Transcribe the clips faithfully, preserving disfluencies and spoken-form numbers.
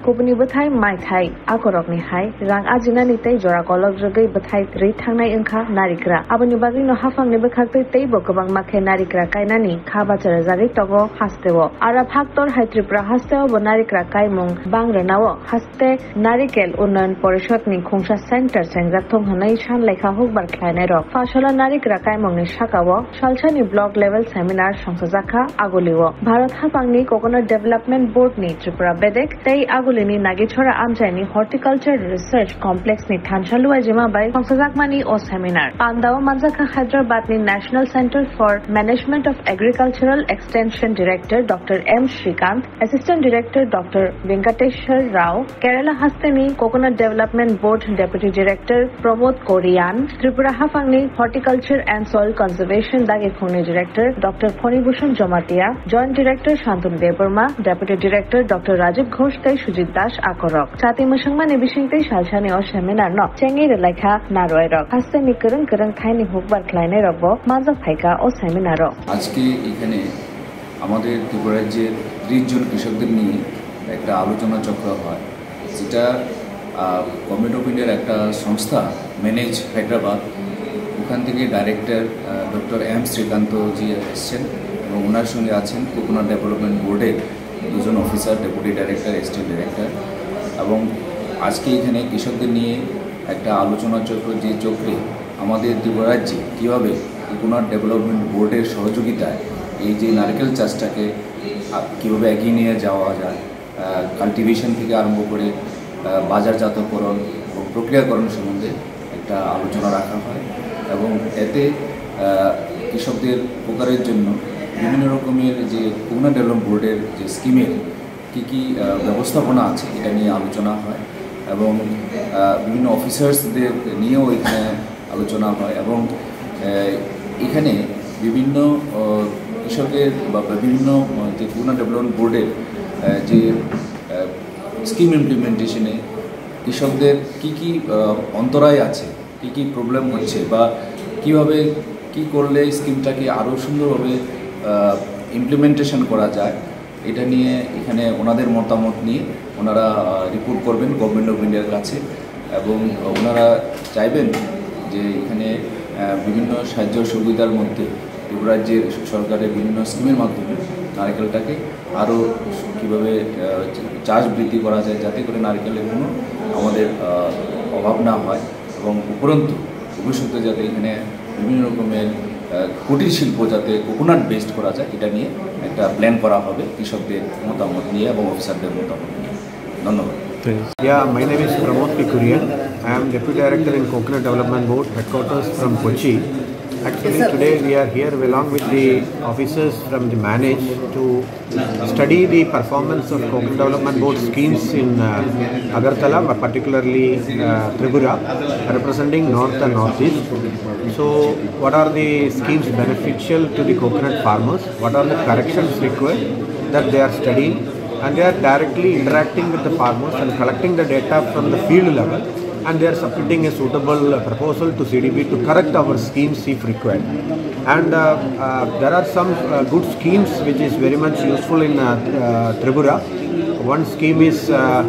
Kubuni bwthai maithai akorokni hai rang ajinani tei jora kolok rwgwi bwthai rwi thangnai wngkha narikra. Aboni bagwino haphangni bwkhaktwi teibo kwbangma khe narikra kainani kha bacharajagwi tongo hasteo. Ara phaktor hai Tripura hasteo bo narikra kaimung bang rwnao haste Narikel Unnayan Porishod ni khungsa center chengjak thung hwnwi san lekha hukbar khlainairok. Phasola narikra kaimungni sakao salsani block level seminar songchajakha Agulio. Bharat haphangni Coconut Development Board ni Tripura bedek tei Agulini Nagichora amchaini Horticulture Research Complex ni thansa luaijima bai songchajakmani o seminar. Pandao manjakha Hyderabad ni National Center for Management of Agricultural Extension Director Doctor M Srikant, Assistant Director Doctor Venkateshwar Rao, Kerala hasteni Coconut Development Board Deputy Director Pramod Korian, Tripura haphangni Horticulture and Soil Conservation dagikhungni Director Doctor Phonibhushan Jamatia, Joint Director Shantanu Debbarma, Deputy Director Doctor Rajiv Ghosh tei Sujit Das akorok. Chati mwswngmani bisingtwi salsani o seminar no chengwi rwlaikha narwai rok. Hasteni kwrwng kwrwng thaini hukbar khlainai rokbo manjak phaikha o seminar o. আজকে এখানে আমাদের ত্রিপুরা রাজ্যের ত্রিশ জন কৃষকদের নিয়ে একটা আলোচনা চক্র হয়, যেটা গভর্নমেন্ট অফ ইন্ডিয়ার একটা সংস্থা, ম্যানেজ হায়দ্রাবাদ, ওখান থেকে ডাইরেক্টর ডক্টর এম শ্রীকান্ত জি এসছেন এবং ওনার সঙ্গে আছেন কোকোনাট ডেভেলপমেন্ট বোর্ডের দুজন officer, deputy director, assistant director. এবং আজকে এখানে কৃষকদের নিয়ে একটা আলোচনা চক্র, যে চক্রে আমাদের ত্রিপুরা রাজ্যে কীভাবে কোকোনাট ডেভেলপমেন্ট বোর্ডের সহযোগিতায় এই যে নারকেল চাষটাকে আ, কীভাবে এগিয়ে নিয়ে যাওয়া যায়, কাল্টিভেশন থেকে আরম্ভ করে আহ, বাজারজাতকরণ এবং প্রক্রিয়াকরণ সম্বন্ধে একটা আলোচনা রাখা হয় এবং এতে আহ, কৃষকদের উপকারের জন্য বিভিন্ন রকমের যে কোকোনাট ডেভেলপমেন্ট বোর্ডের যে স্কিমের কী কী আহ, ব্যবস্থাপনা আছে, এটা নিয়ে আলোচনা হয় এবং আহ, বিভিন্ন অফিসার্সদের নিয়েও এখানে আলোচনা হয় এবং আহ, এখানে বিভিন্ন আহ, কৃষকের বা বা বিভিন্ন আহ, যে কোকোনাট ডেভেলপমেন্ট বোর্ডের আহ, যে স্কিম ইমপ্লিমেন্টেশনে কৃষকদের কী কী আহ, অন্তরায় আছে, কী কী প্রবলেম হচ্ছে বা কীভাবে কী করলে স্কিমটাকে আরও সুন্দরভাবে ইমপ্লিমেন্টেশন করা যায়, এটা নিয়ে এখানে ওনাদের মতামত নিয়ে ওনারা রিপোর্ট করবেন গভর্নমেন্ট অফ ইন্ডিয়ার কাছে এবং ওনারা চাইবেন যে এখানে আহ, বিভিন্ন সাহায্য সুবিধার মধ্যে ত্রিপুরা রাজ্যের সরকারের বিভিন্ন স্কিমের মাধ্যমে নারকেলটাকে আরও কীভাবে আহ, চাষ বৃদ্ধি করা যায়, যাতে করে নারকেলের কোনো আমাদের আহ, অভাব না হয় এবং উপরন্তু ভবিষ্যতে যাতে এখানে বিভিন্ন রকমের আহ, কুটির শিল্প যাতে কোকোনাট বেসড করা যায়, এটা নিয়ে একটা প্ল্যান করা হবে কৃষকদের মতামত নিয়ে এবং অফিসারদের মতামত নিয়ে। ধন্যবাদ। Yeah, my name is Pramod P Kurian. I am Deputy Director in Coconut Development Board, headquarters from Kochi. Actually, today we are here along with the officers from the manage to study the performance of Coconut Development Board schemes in uh, Agartala, but particularly uh, Tripura, representing North and Northeast. So, what are the schemes beneficial to the coconut farmers? What are the corrections required that they are studying? And they are directly interacting with the farmers and collecting the data from the field level, and they are submitting a suitable uh, proposal to C D B to correct our schemes if required. And uh, uh, there are some uh, good schemes which is very much useful in uh, uh, Tripura. One scheme is uh,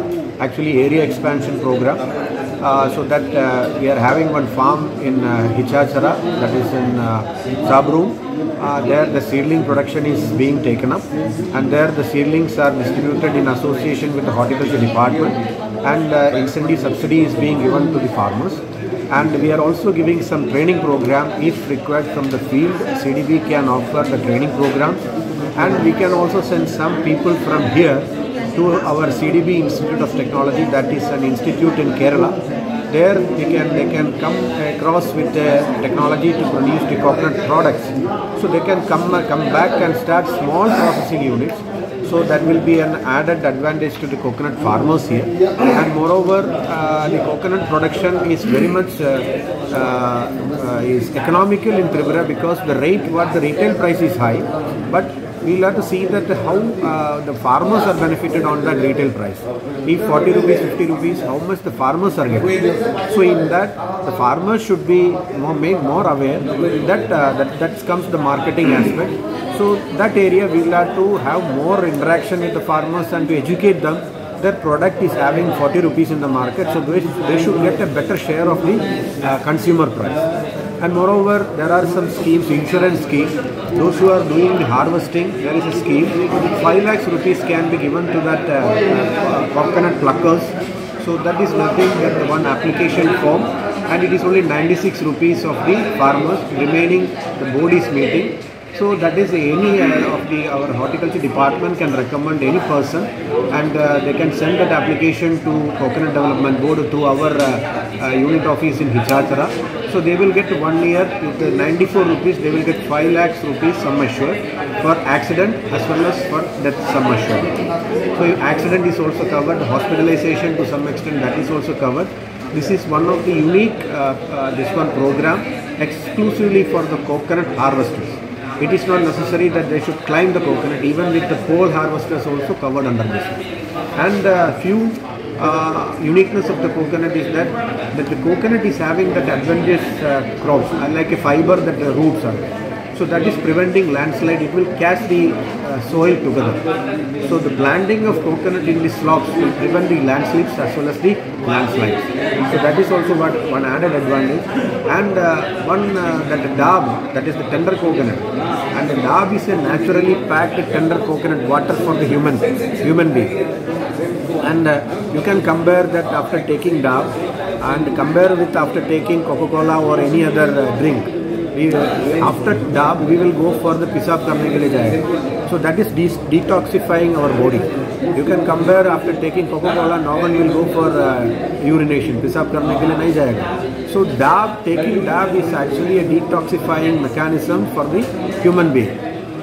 actually area expansion program, uh, so that uh, we are having one farm in uh, Hichachara, that is in uh, Sabroom. Uh, there the seedling production is being taken up, and there the seedlings are distributed in association with the horticulture department, and uh, incentive subsidy is being given to the farmers. And we are also giving some training program. If required from the field, C D B can offer the training program, and we can also send some people from here to our C D B Institute of Technology, that is an institute in Kerala. There they can, they can come across with the technology to produce the coconut products. So they can come, come back and start small processing units. So that will be an added advantage to the coconut farmers here. And moreover, uh, the coconut production is very much uh, uh, uh, is economical in Tripura because the rate, what the retail price is high, but we'll have to see that how uh, the farmers are benefited on that retail price. If forty rupees, fifty rupees, how much the farmers are getting? So in that, the farmers should be more, made more aware that uh, that that comes the marketing aspect. So that area we'll have to have more interaction with the farmers and to educate them Their product is having forty rupees in the market, so they, they should get a better share of the uh, consumer price. And moreover, there are some schemes, insurance scheme. Those who are doing the harvesting, there is a scheme. Five lakhs rupees can be given to that uh, uh, coconut pluckers. So that is nothing but one application form, and it is only ninety-six rupees of the farmers. Remaining, the board is meeting. So that is any uh, of the our horticulture department can recommend any person, and uh, they can send that application to Coconut Development Board through our uh, uh, unit office in Hichachara. So they will get one year with the ninety-four rupees. They will get five lakhs rupees sum assured for accident as well as for death sum assured. So accident is also covered. Hospitalization to some extent, that is also covered. This is one of the unique uh, uh, this one program exclusively for the coconut harvesters. It is not necessary that they should climb the coconut. Even with the pole harvesters also covered under this. And uh, few uh, uniqueness of the coconut is that that the coconut is having that advantageous uh, crops uh, like a fiber that the roots are. So that is preventing landslide. It will catch the uh, soil together. So the planting of coconut in the slopes will prevent the landslips as well as the landslides. So that is also what one added advantage. And uh, one uh, that dab, that is the tender coconut, and the dab is a naturally packed tender coconut water for the human human being. And uh, you can compare that after taking dab and compare with after taking Coca-Cola or any other uh, drink. We, after dab, we will go for the pisab karne ke liye jayega. So that is de- detoxifying our body. You can compare after taking Coca-Cola, no one will go for uh, urination, pisab karne ke liye nahi jayega. So dab, taking dab is actually a detoxifying mechanism for the human being.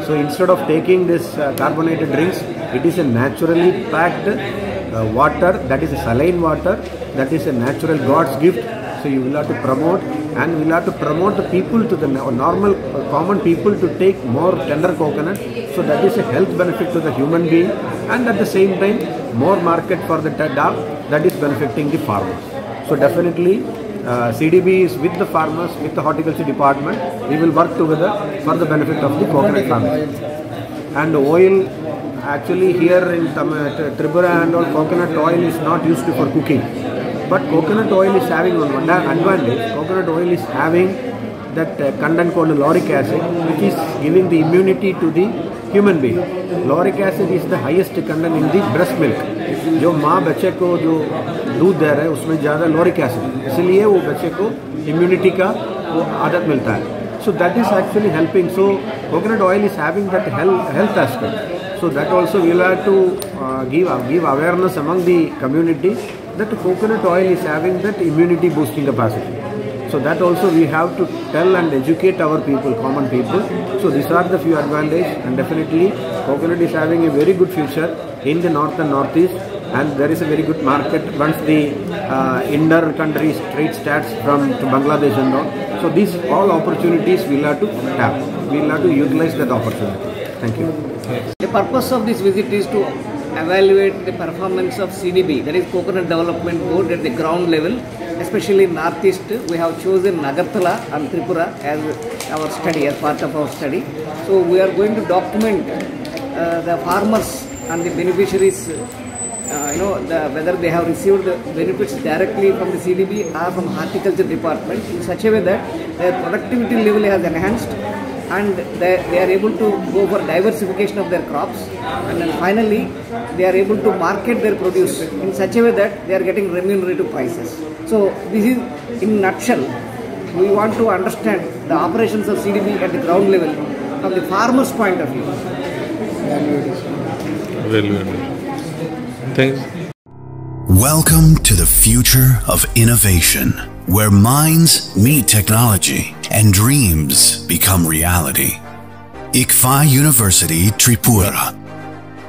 So instead of taking this uh, carbonated drinks, it is a naturally packed uh, water, that is a saline water, that is a natural God's gift. So you will have to promote, and we will have to promote the people to the no- normal, uh, common people to take more tender coconut. So that is a health benefit to the human being, and at the same time, more market for the ta- dab that is benefiting the farmers. So definitely, uh, C D B is with the farmers, with the horticulture department. We will work together for the benefit of the coconut farmers. And oil, actually here in Tam- Tripura and all, coconut oil is not used for cooking. But coconut oil is having one, one advantage. Coconut oil is having that uh, content called lauric acid, which is giving the immunity to the human being. Lauric acid is the highest content in the breast milk. जो माँ बच्चे को जो दूध दे रहे हैं, उसमें ज़्यादा लॉरिक एसिड, इसलिए वो बच्चे को इम्यूनिटी का वो आदत मिलता है. So that is actually helping. So coconut oil is having that health, health aspect. So that also we will have to uh, give give awareness among the community that coconut oil is having that immunity boosting capacity. So that also we have to tell and educate our people, common people. So these are the few advantages, and definitely coconut is having a very good future in the north and northeast, and there is a very good market once the uh, inner countries trade starts from to Bangladesh and all. So these all opportunities we'll have to tap. We'll have to utilize that opportunity. Thank you. The purpose of this visit is to evaluate the performance of C D B, that is Coconut Development Board, at the ground level, especially in Northeast. We have chosen Agartala and Tripura as our study, as part of our study. So we are going to document uh, the farmers and the beneficiaries, uh, you know, the, whether they have received the benefits directly from the C D B or from horticulture department in such a way that their productivity level has enhanced and they, they are able to go for diversification of their crops, and then finally they are able to market their produce in such a way that they are getting remunerative prices. So this is, in nutshell, we want to understand the operations of C D B at the ground level from the farmer's point of view. Well, well. Thanks. Welcome to the future of innovation, where minds meet technology and dreams become reality. Ikfa University Tripura,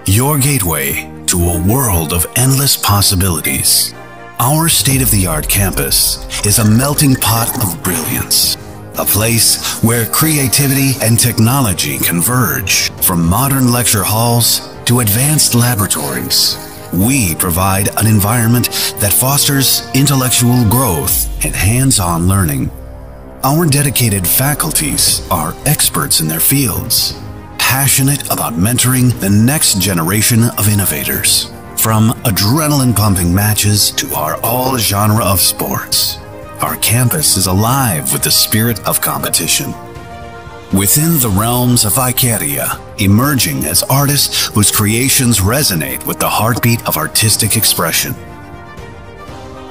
your gateway to a world of endless possibilities. Our state of the art campus is a melting pot of brilliance, a place where creativity and technology converge. From modern lecture halls to advanced laboratories, we provide an environment that fosters intellectual growth and hands on learning. Our dedicated faculties are experts in their fields, passionate about mentoring the next generation of innovators. From adrenaline pumping matches to our all genre of sports, our campus is alive with the spirit of competition. Within the realms of Icaria, emerging as artists whose creations resonate with the heartbeat of artistic expression.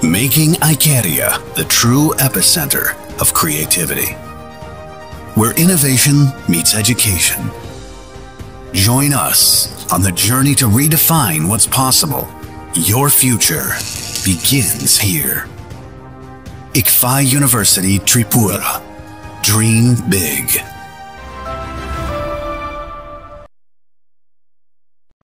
Making Icaria the true epicenter of creativity, where innovation meets education. Join us on the journey to redefine what's possible. Your future begins here. Ikfai University Tripura. Dream big.